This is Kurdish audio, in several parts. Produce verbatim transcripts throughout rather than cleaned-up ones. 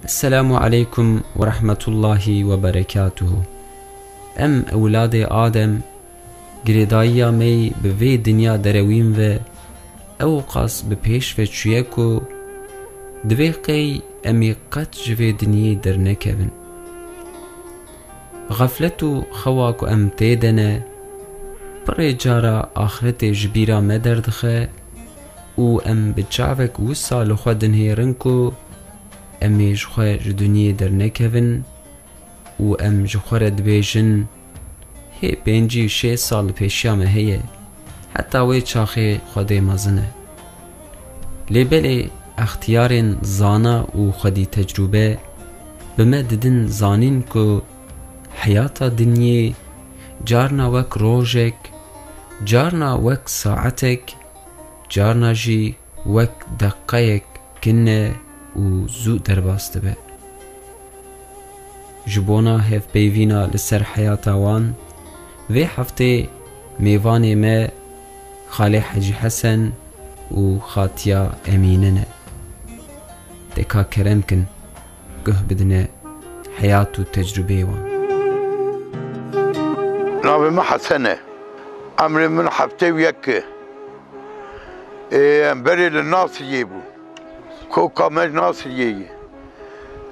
Esselamu aleykum ve rahmetullahi ve berekatuhu. Em ewladê Adem, girêdayiya me yî bi vê dinya derewîn ve ewqas bi pêş ve çûye ku divê qey em ê qet ji vê dinyê dernekevin. Xeflet û xewa ku em tê de ne, pirê cara axretê ji bîra me derdixe û em bi çavek wisa li xwe dinihêrin ku em ê ji xwe ji dinyê dernekevin û em ji xwe re dibêjin, hê pêncî û şêst sal li pêşiya me heye, heta wê çaxê Xwedê mezin e. Lê belê extiyarên zana û xwedî tecrûbe bi me didin zanîn ku heyata dinyê carna wek rojek, carna wek saetek, carna jî wek deqeyek kin e û zû derbas dibe. Ji bona hevpeyvîna li ser heyata wan, vê heftê mêvanê me Xalê Hecî Hesen û Xatiya Emîne ne. Teka kerem kin, guh bidine heyat û tecrûbeyê wan. Navê min Hesen e. Emrê min heftê û yek e. Ê, em berê li Nasiriyê bû. Koka me Nasiriyê ye.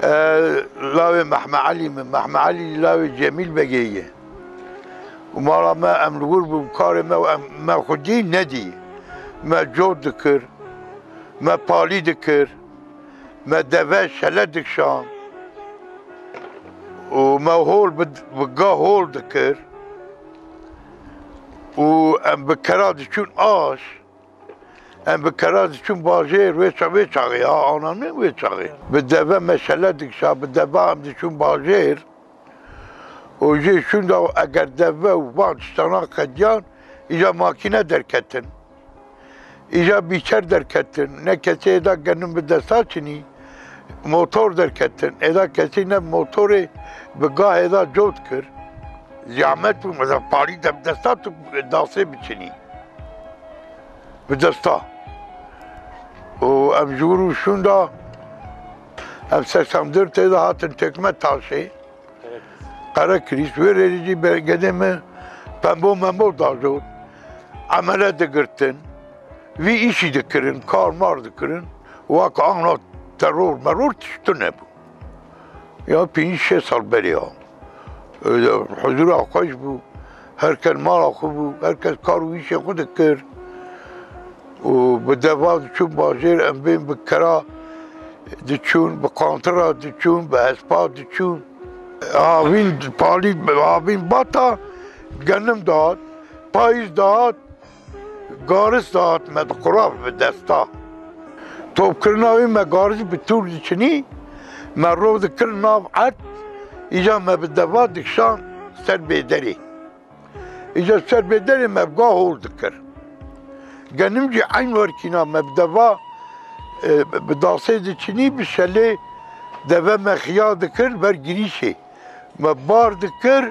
E, lawê Mehme Elî min, Mehme Elî lawê Cemîl Begê ye. Û mala me em li wir bû, karê me, em, me xwedî nedî. Me cot dikir, me palî dikir, me deve şele dikişand. Û me hol bi, bi ga hol dikir. Û em bi kera diçûn aş. Em bi kera diçûn bajêr, wê ça-, wê çaxê, ha, ana ne wê çaxê. Bi deve meşele dikişa, bi deve em diçûn bajêr. Û jê şûnda eger deve û van tiştana qediyan, îca makîne derketin. Îca bîçer derketin. Ne kesê êda genim bi desta çinî, motor derketin. Êda kesî ne motorê bi gah êda cot kir. Ziyamet bû, mesela parî de bi desta tu dasê biçinî. Bi desta. Û em ji wir û şûnda em seksen dört tê de hatin Tekme Taşê. Qerekirîş, wê rêrî jî be-, gedê me pembo membo dajot. Emele digirtin. Vî îşî dikirin, kar mar dikirin. Waka ana teror meror tişt tune bû. Ya pêncî şêst sal berê ya. Huzura xweş bû. Her kes mala xwe bû. Her kes kar û îşê xwe dikir. Û bi deva diçûn bajêr, em bên bi kera diçûn, bi qantira diçûn, bi hespa diçûn. Havîn palî, havîn bata genim dihat, payîz dihat, garis dihat me dixurav bi desta. Topkirina wî me garis bi tûr diçinî, me rov dikir nav erd, îca me bi deva dikişan ser bêderê. Îca ser bêderê me bi ga hol dikir. Genim jî eyn werkîna me bi deva, e, bi dasê diçinî, bi şelê deve me xiya dikir ber girîşê. Me bar dikir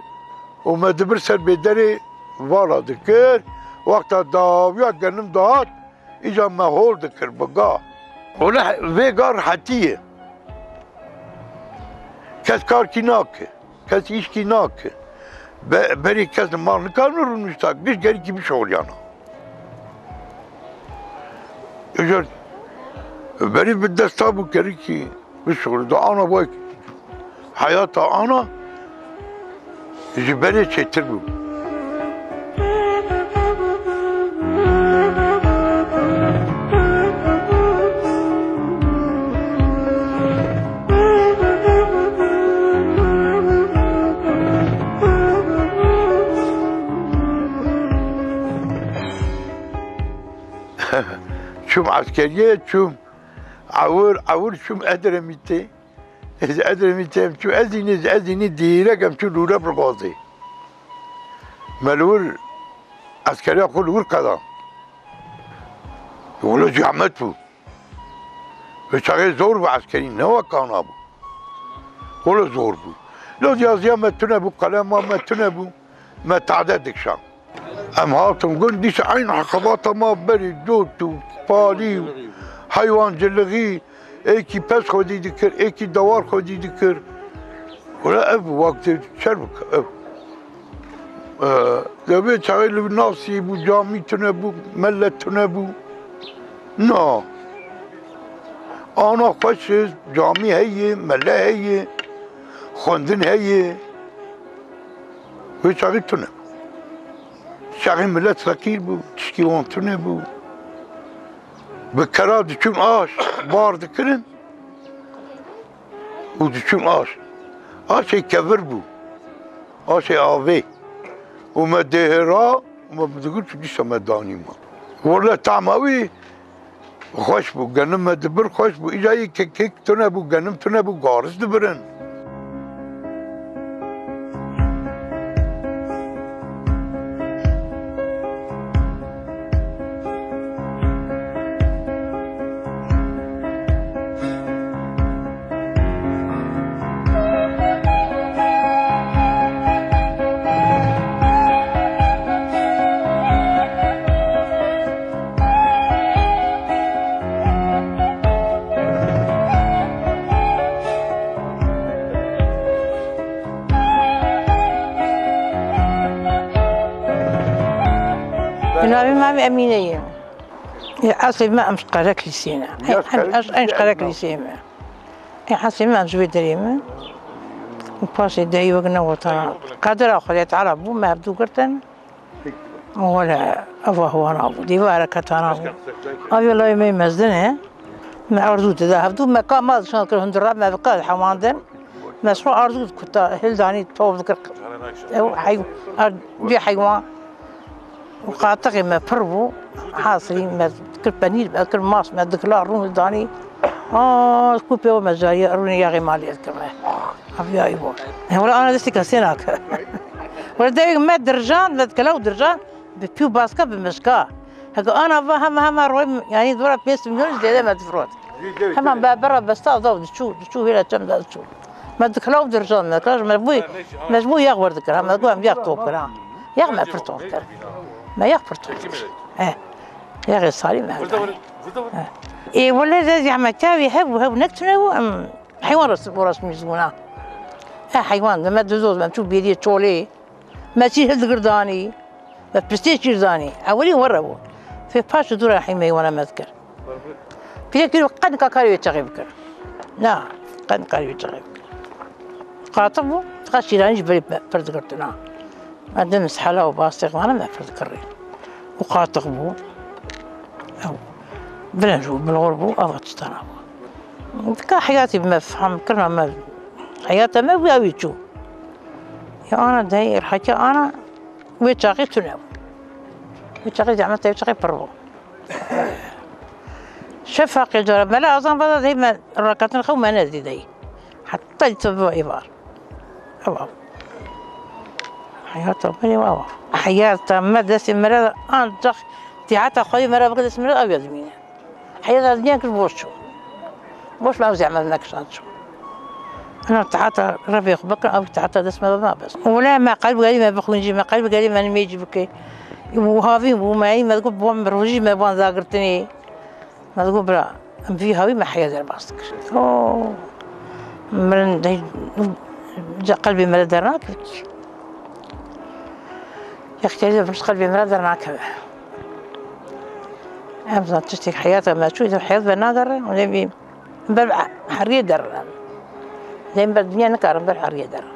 û me dibir ser bêderê vala dikir. Wexta dawiya genim dihat, îca me hol dikir bi ga. Wele vê ga rehetî ye. Kes karkî nake. Kes îşkî nake. Be-, berî kes li mal nikar rûnişta, giş gerîkî bişoxiliyana. Îcar berî bi desta bû gerîkî bişoxil. Da ana wek heyata ana ji berê çêtir bû. Çûm eskeriyê, çûm ewir, ewir çûm Edremitê. Ez Edremitê em çû, ez înî, ez înî dîrek em çû Lûre Birgazê. Me li wir eskeriya xwe li wir qeda. Wilo zehmet bû. Wê çaxê zor bû eskerî, ne wek ana bû. Wilo zor bû. Lo yaziya me tune bû, qelema me tune bû. Me tade dikişan. Em hatin gund, dîsa eyn heqebata ma berî cot û palî û heywancilixî, Êkî pez xwedî dikir, êkî dewar xwedî dikir. Wele ev wextê çer bike ev. E, Di vê çaxê li nasî bû, camî tune bû, mele tune bû. Na. Ana xweş e, camî heye, mele heye, xwendin heye. Wê çaxê tune bû. Çaxê milet feqîr bû, tişkî wan tune bû. Bi kera diçûn aş bar dikirin û diçûn aş. Aşê kevir bû, aşê avê. Û me dêhêra û me bidigir çû dîsa me danî ma. Wele tahma wî xweş bû, genim me dibir xweş bû. Îca yê kekek tune bû, genim tune bû, garis dibirin. Navê me Emîne ye. Ê, eslê me em ji Qereklîsê ne. Ê, em, em, em ji Qereklîsê me. Ê, eslê me em ji vê derê me. Û paşê dayî wek ne wotana. Qedera Xwedê Teala bû, me hevdû girtin. Wele, eva wana bû, dîva hereketana bû. Ev yê layê me mezin e. Me arzu dide hevdû, me ka ma dişan kir hundir re, me bi ka hewandin. Me şo arzu did ku ta hil danî tov dikir. Ew hey-, er-, vê heywan. Û qatixê me pir bû. Hasilî me kir penîr, me kir mas, me dikila rûn danî. Aa, ku pê me cariye rûnê yaxê malê dikir me. Haviyayî bû. Hewra ana destê kesê nake. Were devê me dirjan, me dikila û dirjan, bi pî û baska, bi mişka. Heke ana va hema, hema roy, yanî dora pênc milyon zêde me difrot. Hema be bera besta da diçû, diçû hêla çem da diçû. Me dikila û dirjan me, kira me bû, me ji bo yax werdikir, me got em yax top kir, ha. Yax me pir top kir. Me yax pir top kir. He. Yaxê salî me. He. Ê wele de zehmeta wî hebû, hebû nek tune bû, em heywan rast, rast mîzbûna. E heywan de me didoz, me çû bêriyê çolê. Me çî hildigir danî, me pistê çîr danî. Ewilî were bû. Fê paş dûra hî meywana me dikir. Pîrek pîr qe nika karê wê çaxê bikir. Na, qe nika karê wê çaxê bikir. Qatix bû, qe şîranî ji bilê me pir digirtina. Me di mishela û bastêx vana me pir dikirî. Û qatix bû. Ew, bilenc bû, bilxor bû, ava tiştana bû. Dika heyatî me fehm kirina me, heyata me wî ew ê çû. Ya ana dey, riheke ana, wê çaxê tune bû. Wê çaxê zehmet, wê çaxê pir bû. Şefaqê cara, mele azan vada dey me raketin xew me nedî dey. Heta dîsa biva êvar. Ewa. Heyata me ewa. Heyata me destê me re ancak tihata xwedî me re bike destê me re ew ya dimîne. Heyata dinya kir boş çû. Boş me ew zehmet nekişan çû. Ena tihata revê xwe bikin, ew tihata dest me de nabes. Wele me qelb gerî me bixwînjî, me qelb gerî me nimêcî bike. Û havîn bû me, me digot, bo min rojî me van dagirtinê. Me digot, bira, em vî hawî me heya derbas dikir. O, mirin dey, ca qelbê me re dernakeve kî. Yexkerî de vir ji qelbê me re dernakeve. Em zan tiştek heyata me çû, heyat venagere, hûn ê bî ber heriyê derin. Em ber dinya nikarin ber heriyê derin.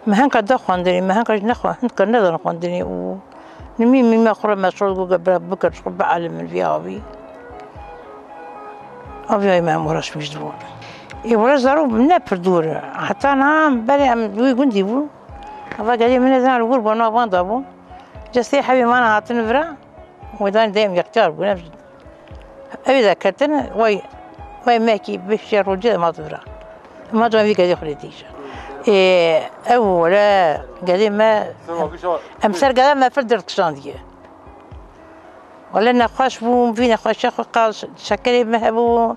Me hinka da xwendinê, me hinka jî nexwe-, hinka nedan xwendinê û nimî mî me xwe re meşxul bû, bira bikir, xwe bielimin vî havî. Ev yayî me em uğraşmîş dibûn. Ê were zarok ne pir dûr e. Heta niha em berê em wî gundî bûn. Eva gelê min ne zan li wir bona van da bûn. Cestê hevî mana hatin vira, wê danî deyim yextiyar bûne. Ew de ketin, way, way mekî bişê rojê de ma vira. Ma can vî gedê xwe dîşe. Ê, ew were gedê me, em ser gede me pir derd kişandiye. Wele nexweş bû, vî nexweşiya xwe qal şekerê me hebû,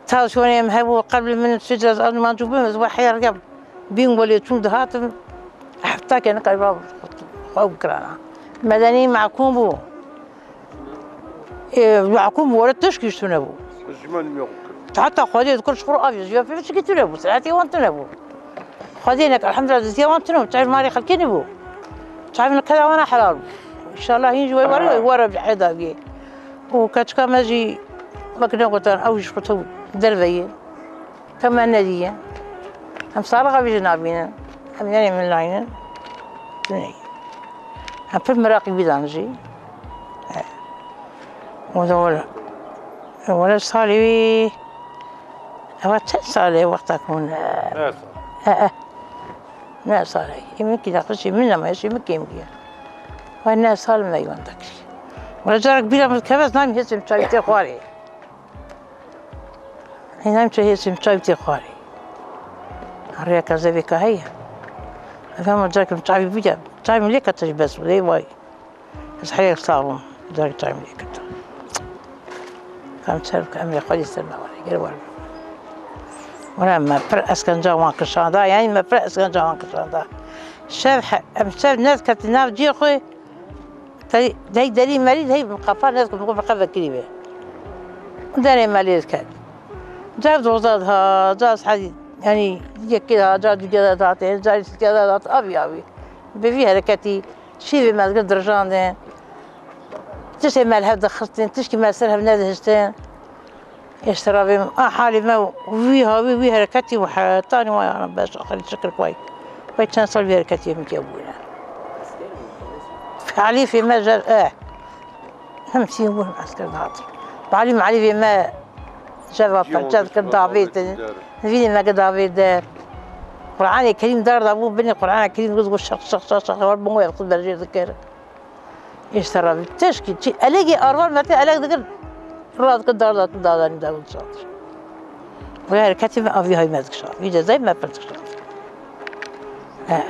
tansiyonê me hebû, qelbê min sicre ez mancû bûm, ez wehya riya bîn welê çûm dihatim, hefta ke nikarî xwe bikirana. Medenî mehkûm bû. Ê, mehkûm bû, were tişkî ji tune bû. Heta Xwedê dikir ji xwe avê ji ya pê çikî tune bû, serhetê wan tune bû. Xwedê nek, elhamdulillah, diziya wan tune bû. Çav marê xelkê nebû. Çavên keda wana helal bû. Înşallah hîn ji wê were, were bi heda bî. Û keçika me jî wek ne gotan, ew jî xwe derve ye. Te me nediye. Em salixa vî jî nabînin. Em yanê min naynin. Tune ye. Em pir meraqî vî dan jî. E. O da were. E, were salê wî. Ewa çend sal e wexta ku hûn, e, Ne sal? E, e. Ne sal e. Ê min kî nexweşî min nema, hêşî min kêm giya. Vay ne sal me yon dakir. Wala carek bîra min dikeve, ez namî hêsê min çavî tê xwarê. Hê namî çi hêsê min çavî tê xwarê. Rêya ka zevê ka heye. Ez ama carek min çavî bîra. Çavî min lê kete jî bes bû. Ê vay. Ez heyek sax bûm, carek çavê min lê girtin. Kam ser bike, emrê Xwedê ser me were, ger were. Were me pir eskenca wan kişanda, yanî me pir eskenca wan kişanda. Şev he-, em şev nediketin nav cihê xwe, dey, dey derî merî, dey min qapa nedikir, min got, min qe vekirî be. Derê me lê diket. Car doza diha, car sehedî, yanî yekê diha, car dugê de dihatê, car sîkê de dihat, avî avî. Bi vî hereketî, Şîvê me dikir dirijandin. Tiştê me li hev dixistin, tişkî me ser hev nedihiştin. Êştira vê a halê me wî havî, wî hereketî û hetanî wa yana beş axirî şikir ku way. Way çend sal vî hereketî min kê bûne. Alîfê me jer e. Hem sî bû hem esker dihatin. Balî malîfê me jeva perçe dikir davêtin. Vînê me kir davê der. Qur'anê Kerîm dar da bû, binê Qur'ana Kerîm got, got şeq, şeq, şeq, şeq, war bû, wer xwe berjêr dikir. Îşte rabî, tişkî, çi, elegê arvan me te elek dikir, ra dikir, dar da, dadanî da, got şatir. Vê hereketê me avî hay me dikişa. Vî cezayê me pir dikişa. He.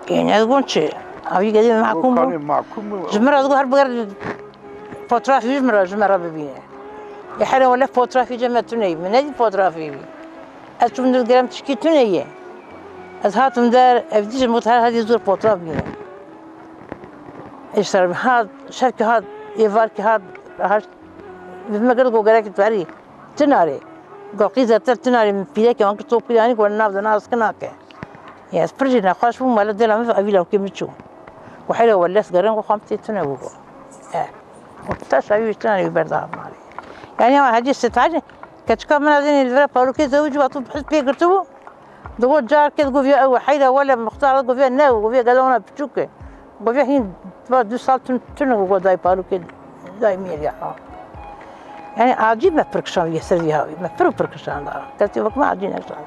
Ê, ne digon çi? Avî gedê me mahkûm bû. Kanê mahkûm bû. Ji min re digo her biger fotoğrafî ji min re, ji me re bibîne. Ê, here wele fotoğrafî ce me tune yî. Min nedî fotoğrafî bî. Ez çûm digerem tişkî tune ye. Ez hatim der, ev dî ji min her hedî zor fotoğraf bîne. Îşte hat, şevkî hat, êvarkî hat, haşt, bi me gird go gerek verî. Tinarê. Go qîze te tinarê, min pîrekê wan kir top kiranî, go nav de nas kinake. Ya ez pir jî nexweş bûm, wele dêla min evî lawkê min çû. Go heyra wele ez gerin, go xam tê tune bû go. E. Go te şevî wî tinarê wî berda malê. Yani ama hecî sitacî, keçika min a dênê li vira parokê zewicî, wa tu bi his pê girtibû. Digo carkê digo viya ew heyra wele muxtar digo viya ne, digo viya gela wana piçûk e. Digo viya hîn va du sal tun, tun digo dayê parokê dayê mêrya. Yani acî me pir kişand vî ser vî havî, me pir û pir kişand da. Kesî wek me acî nekişand.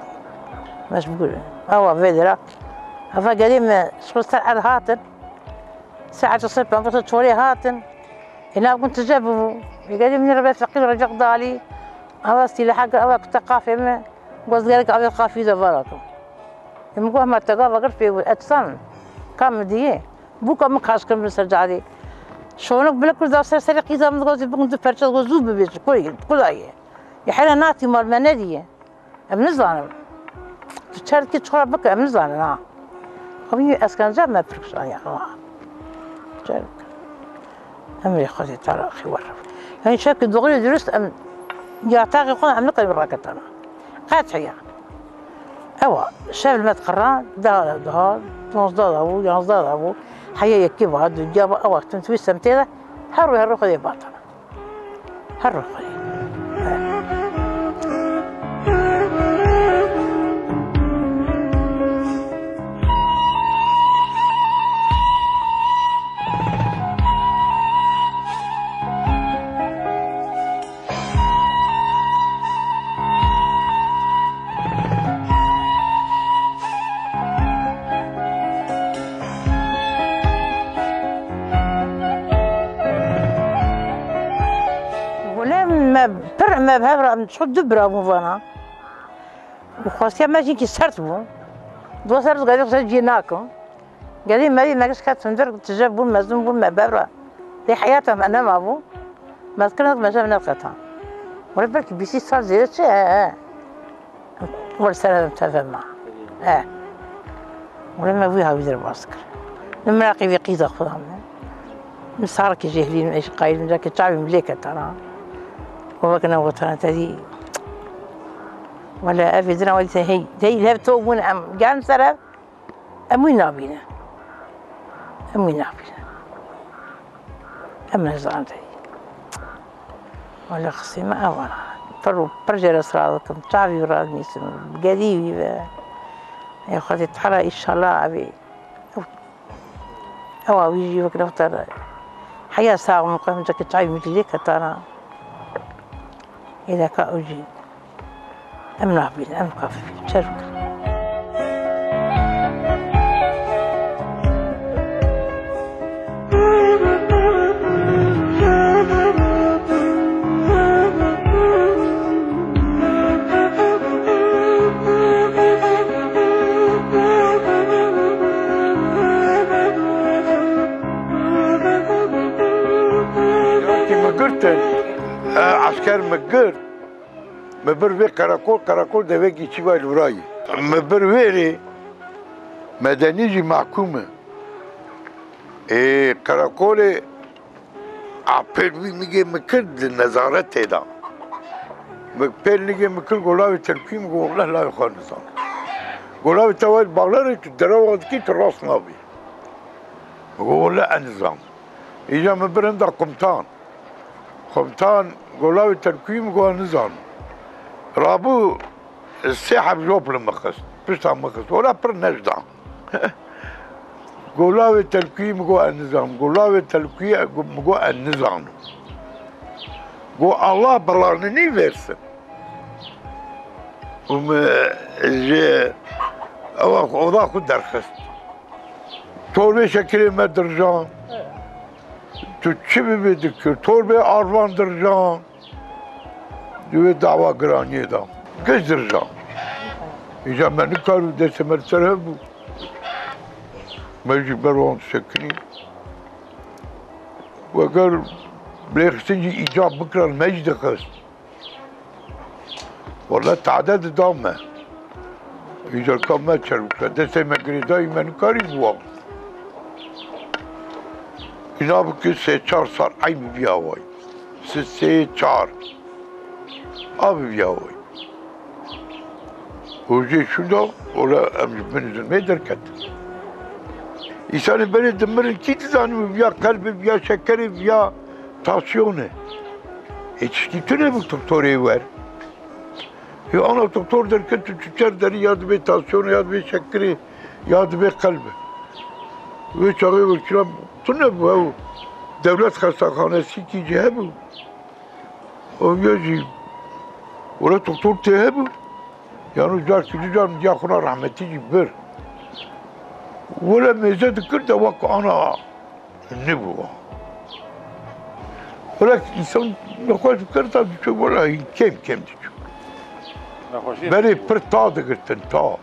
Mecbûr in. Awa vê dera. Heva gelê me şixul ser erd hatin. Saet ser pembe ser çorê hatin. Ê nav gun tije bû. Ê gelê min re be feqîr recek dalî. Awa sîleha kir, awa kite qafê me. Goz gerek avê qafî de vara tu. Ê min got, "Hema te gava kir pê û etsan." Ka min diyê. Bûka min kaş kir min ser cadê. Şonik bile kir da ser serê qîza min, goz bûn du perçe, goz zû bibêje. Ku, ku da ye? Ê hera natî mal me nediye. Em nizanim. Tu çerkî çora bike, em nizanin ha. Xwe yî eskence me pir kişan ya ha. Çerk. Emrê Xwedê Teala xî wer. Yani şevkî doğru dürüst em yataxê xwe em nikarin raketana. Qet heya. Ewa, şev li me diqira, deh da, duha, nozda da bû, yanzda da bû. Heya yekê va, dunya va, ewa, tu wî semtê de, her rû, her rû Xwedê batana. Her rû Xwedê. Me bi hev re, em çû du bira bûn vana. Û xwestiya me jî kî sert bû. Dost her roz gedî xwe cî nakim. Gedî me dî me giş ket hundir, tije bûn, mezin bûn, me bi hev re. Lê heyata me nema bû. Me dikirin me ji hev neqetan. Were belkî bîst sal zêde çi, he, he. Were sere teve me. He. Were me wî hawî derbas kir. Min miraqî vê qîza xwe da min. Min sarekî jêhlîn, eşqayî min, cakê çavî min lê ketana. Û vekine wotana te dî. Wele ev ê dina wele te hey, hey, hev to bûn em, gel ser ev. Em wî nabînin. Em wî nabînin. Em nizanin te dî. Wele qisê me ev e. Pir û pir jê re sira dikim. Çavî wî radinîsim. Gedî wî be. Ê Xwedê Teala, înşallah, evê. Ewa wî jî wek nefta re. Heya sax min, qe min cekê çavî min lê ketana. Êdeka ew jî. Em nabînin, em kafir bînin. Çerûk. Yekî min girtin, e, esker min girt. Me bir vê qerakol, qerakol devekî çi vay li virayî. Me bir wê rê medenî jî mahkûm e. Ê, qerekolê apêl wî nigê min kir di nezaretê de. Min pêl nigê min kir, golavê telkûyî min got, "Welleh lavê xwe nizan." Golavê te wayî baxlerê tu derewa dikî, tu rast nabî. Min got, "Welleh ez nizam." Îca min bir hinda komutan. Komutan golavê telkûyî min got, "Ez nizam." Rabû sê heb jop li min xist. Pişta min xist. Wela pir nejdan. Golavê telkûyî min got, "Ez nizam." Golavê telkûyî min got, "Ez nizam." Got, "Allah belanı versin." Û min ji ewa xwe, oda xwe derxist. Torbê şekirê me dirjan. Tu çi bibê dikir? Torbê arvan dirjan. Di wê dawa giraniyê de. Giş dirjan. Îca me nikarû, destê me li ser hev bû. Me jî ber wan şekirî. Weger lêxistin jî îcab bikiran, me jî dixist. Wele tade dida me. Îcarka me çer bikira. Destê me girêdayî, me nikarî biwa. Îna bikir sê çar sal ey bi vî awayî. Sê, sê, çar. A bi vî awayî. Û jê şûnda, wele em ji bin zilmê derketin. Însanê berê dimirin kî dizanî bi viya qelbê, viya şekerê, viya tansiyonê. Ê tiştî tune bi doktorê wer. Ê ana doktor derket tu çer derî ya dibê tansiyonê, ya dibê şekerê, ya dibê qelbê. Wê çaxê wekîla tune bû ew dewlet xestaxanesî kî jî hebû. Ew ya jî were doktor tê hebû. Yano car ki du car min diya xwe na rehmetî jî bir. Were mêze dikir de wek ana nebû. Were însan nexweş dikir da diçû, were kêm kêm diçû. Nexweşî Berê pir ta digirtin, ta.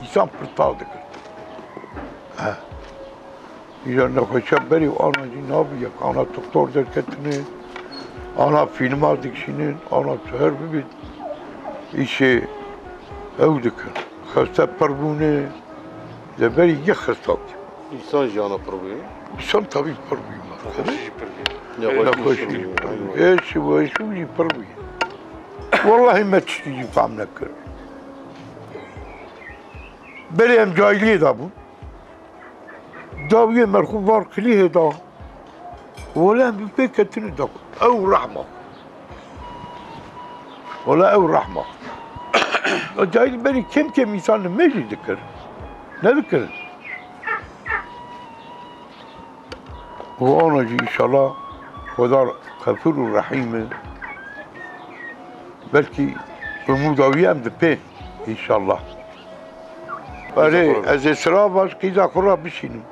Însan pir ta digirtin. He. Îja nexweşiya berê û ana jî nabî yek. Ana doktor derketine, ana fîlma dikişînin, ana tu her bibît. Îşê ew dikin. Xeste pir bûne, de berî yek xestak. Însan jî ana pir bûye. Însan tabî pir bûye. Nexweşî jî pir bûye. Nexweşî jî pir bûye. Êş û weş û jî pir bûye. Wellahî me tiştî jî fehm nekir. Berê em cahiliyê de bûn. Dawiyê merxûm var kilîhê da. Wele em bi pê ketine da. Ew rehma. Wele ew rehma. O cahil berî kêm kêm însan li me jî dikir. Ne dikir? Û ana jî înşallah Xwedar xefûr û rehîm e. Belkî umûda wî em dipê înşallah. Erê, ez ê sira baş qîza xwe re bişînim.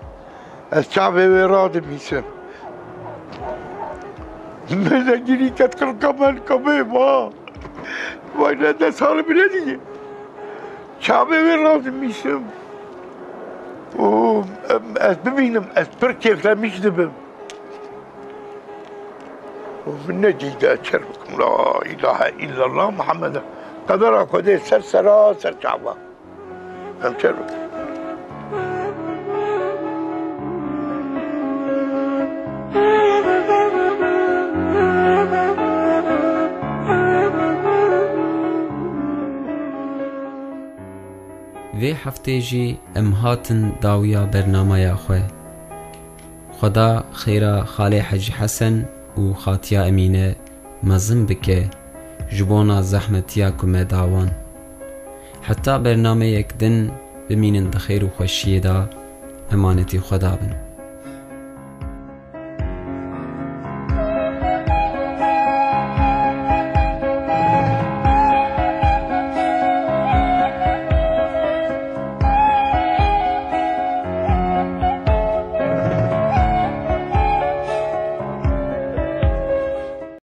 Ez çavê wê radimîsim. Min zengînî ket qirqa min kabê ma. Vay ne de sal bile diye. Çavê wê razim îsim. Û, em, ez bibînim, ez pir kêfxemîş dibim. Û min ne dîde ez çer bikim. La ilahe illallah Muhammed. Qedera Xwedê ser sera ser çava. Em çer bikin. Vê heftê jî em hatin dawiya bernameya xwe. Xweda xêra Xalê Hecî Hesen û Xatiya Emîne mezin bike ji bona zehmetiya ku me da wan. Heta bernameyek din bimînin di xêr û xweşiyê de, emanetî Xweda bin.